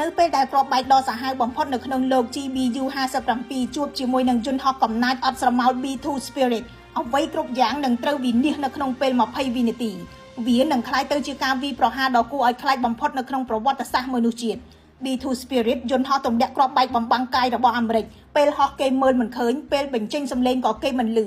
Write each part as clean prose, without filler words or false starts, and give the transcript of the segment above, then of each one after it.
នៅពេលដែលគ្រាប់បែកដ៏សាហាវបំផុតនៅក្នុងលោក GBU 57ជួបជាមួយនឹងយន្តហោះកំណាចអត់ស្រមោល B2 Spirit អ្វីគ្រប់យ៉ាងនឹងត្រូវវិនាសនៅក្នុងពេល20វិនាទីវានឹងក្លាយទៅជាការវាយប្រហារដ៏គួរឲ្យខ្លាចបំផុតនៅក្នុងប្រវត្តិសាស្ត្រមនុស្សជាតិ B2 Spirit យន្តហោះទម្លាក់គ្រាប់បែកបំបាំងកាយរបស់អាមេរិកពេលហោះគេមើលមិនឃើញពេលបញ្ចេញសំឡេងក៏គេមិនឮ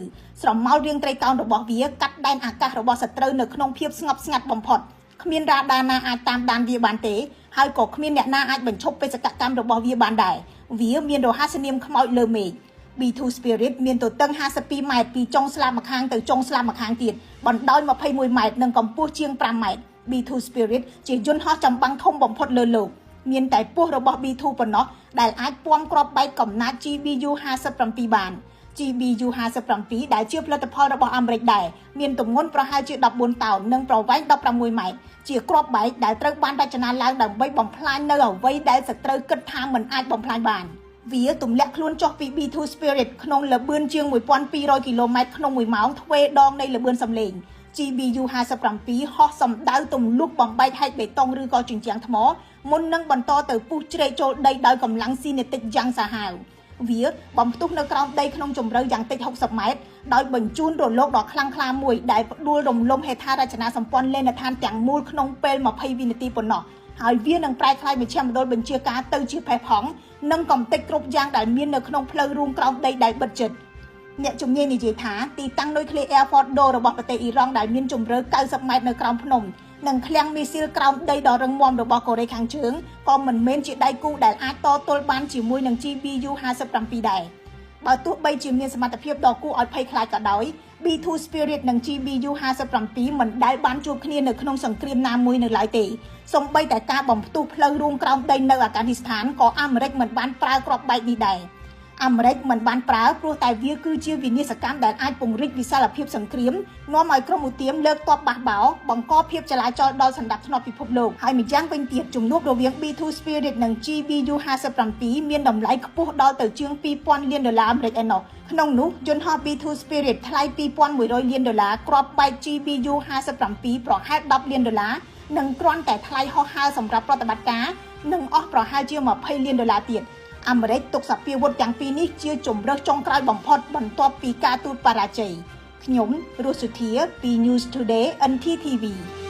ស្រមោលរាងត្រីកោណរបស់វាកាត់ដែនអាកាសរបស់សត្រូវនៅក្នុងភាពស្ងប់ស្ងាត់បំផុតគ្មានរ៉ាដាណាអាចតាមដានវាបានទេហើយក៏គ្មានអ្នកណាអាចបញ្ឈប់បេសកកម្មរបស់វាបានដែរវាមានរហស្សនាមខ្មោចលើមេឃ B2 Spirit មានទទឹង52ម៉ែត្រពីចុងស្លាបម្ខាងទៅចុងស្លាបម្ខាងទៀតបណ្ដោយ21ម៉ែត្រនិងកម្ពស់ជាង5ម៉ែត្រ B2 Spirit ជាយន្តហោះចម្បាំងធំបំផុតលើលោកមានតែពោះរបស់ B2 ប៉ុណ្ណោះដែលអាចពាំគ្រាប់បែកកំណាច GBU 57បាន GBU 57ដែលជាផលិតផលរបស់អាមេរិកដែរមានទម្ងន់ប្រហែលជា14តោននិងប្រវែង16ម៉ែត្រជាគ្រាប់បែកដែលត្រូវបានរចនាឡើងដើម្បីបំផ្លាញនៅអ្វីដែលសត្រូវគិតថាមិនអាចបំផ្លាញបានវាទម្លាក់ខ្លួនចុះពី B2 Spirit ក្នុងល្បឿនជាង1200គីឡូម៉ែត្រក្នុង1ម៉ោងទ្វេដងនៃល្បឿនសំឡេង GBU 57ហោះសម្ដៅទម្លុះបំបែកហែកបេតុងឬក៏ជញ្ជាំងថ្មមុននឹងបន្តទៅពុះជ្រែកចូលដីដោយកម្លាំងស៊ីនេទិកយ៉ាងសាហាវវាបំផ្ទុះនៅក្រោមដីក្នុងជម្រៅយ៉ាងតិច60ម៉ែត្រដោយបញ្ជូនរលកដ៏ខ្លាំងក្លាមួយដែលផ្ដួលរំលំហេដ្ឋារចនាសម្ព័ន្ធលេនដ្ឋានទាំងមូលក្នុងពេល20វិនាទីប៉ុណ្ណោះហើយវានឹងប្រែក្លាយមជ្ឈមណ្ឌលបញ្ជាការទៅជាផេះផង់និងកំទេចគ្រប់យ៉ាងដែលមាននៅក្នុងផ្លូវរួមក្រោមដីដែលបិទជិតអ្នកជំនាញនិយាយថាទីតាំងនុយក្លេអ៊ែរ Fordo របស់ប្រទេសអ៊ីរ៉ង់ដែលមានជម្រៅ90ម៉ែត្រនៅក្រោមភ្នំនិងឃ្លាំងមីស៊ីលក្រោមដីដ៏រឹងមាំរបស់កូរ៉េខាងជើងក៏មិនមែនជាដៃគូដែលអាចតទល់បានជាមួយនឹង GBU 57ដែរបើទោះបីជាមានសមត្ថភាពដ៏គួរឲ្យភ័យខ្លាចក៏ដោយ B2 Spirit និង GBU 57មិនដែលបានជួបគ្នានៅក្នុងសង្គ្រាមណាមួយនៅឡើយទេសូម្បីតែការបំផ្ទុះផ្លូវរួមក្រោមដីនៅអាហ្គានីស្ថានក៏អាមេរិកមិនបានប្រើគ្រាប់បែកនេះដែរអាមេរិកមិនបានប្រើព្រោះតែវាគឺជាវិនាសកម្មដែលអាចពង្រីកវិសាលភាពសង្គ្រាមនាំឲ្យក្រុមឧទាមលើកទ័ពបះបោបង្កភាពចលាចលដល់សន្តិភាពពិភពលោកហើយម្យ៉ាងវិញទៀតជំនួបរវាង B2 Spirit និង GBU 57មានតម្លៃខ្ពស់ដល់ទៅជាង2000លានដុល្លារអាមេរិកឯណោះក្នុងនោះយន្តហោះ B2 Spirit ថ្លៃ2100លានដុល្លារគ្រាប់បែក GBU 57ប្រហែល10លានដុល្លារនិងគ្រាន់តែថ្លៃហោះហើរសម្រាប់ប្រតិបត្តិការនឹងអស់ប្រហែលជា20លានដុល្លារទៀតអាមេរិកទុកសព្វាវុធទាំងពីរនេះជាជំរើសចុងក្រោយបំផុតបន្ទាប់ពីការទូតបរាជ័យខ្ញុំរស់សុធាពី News Today NTTV។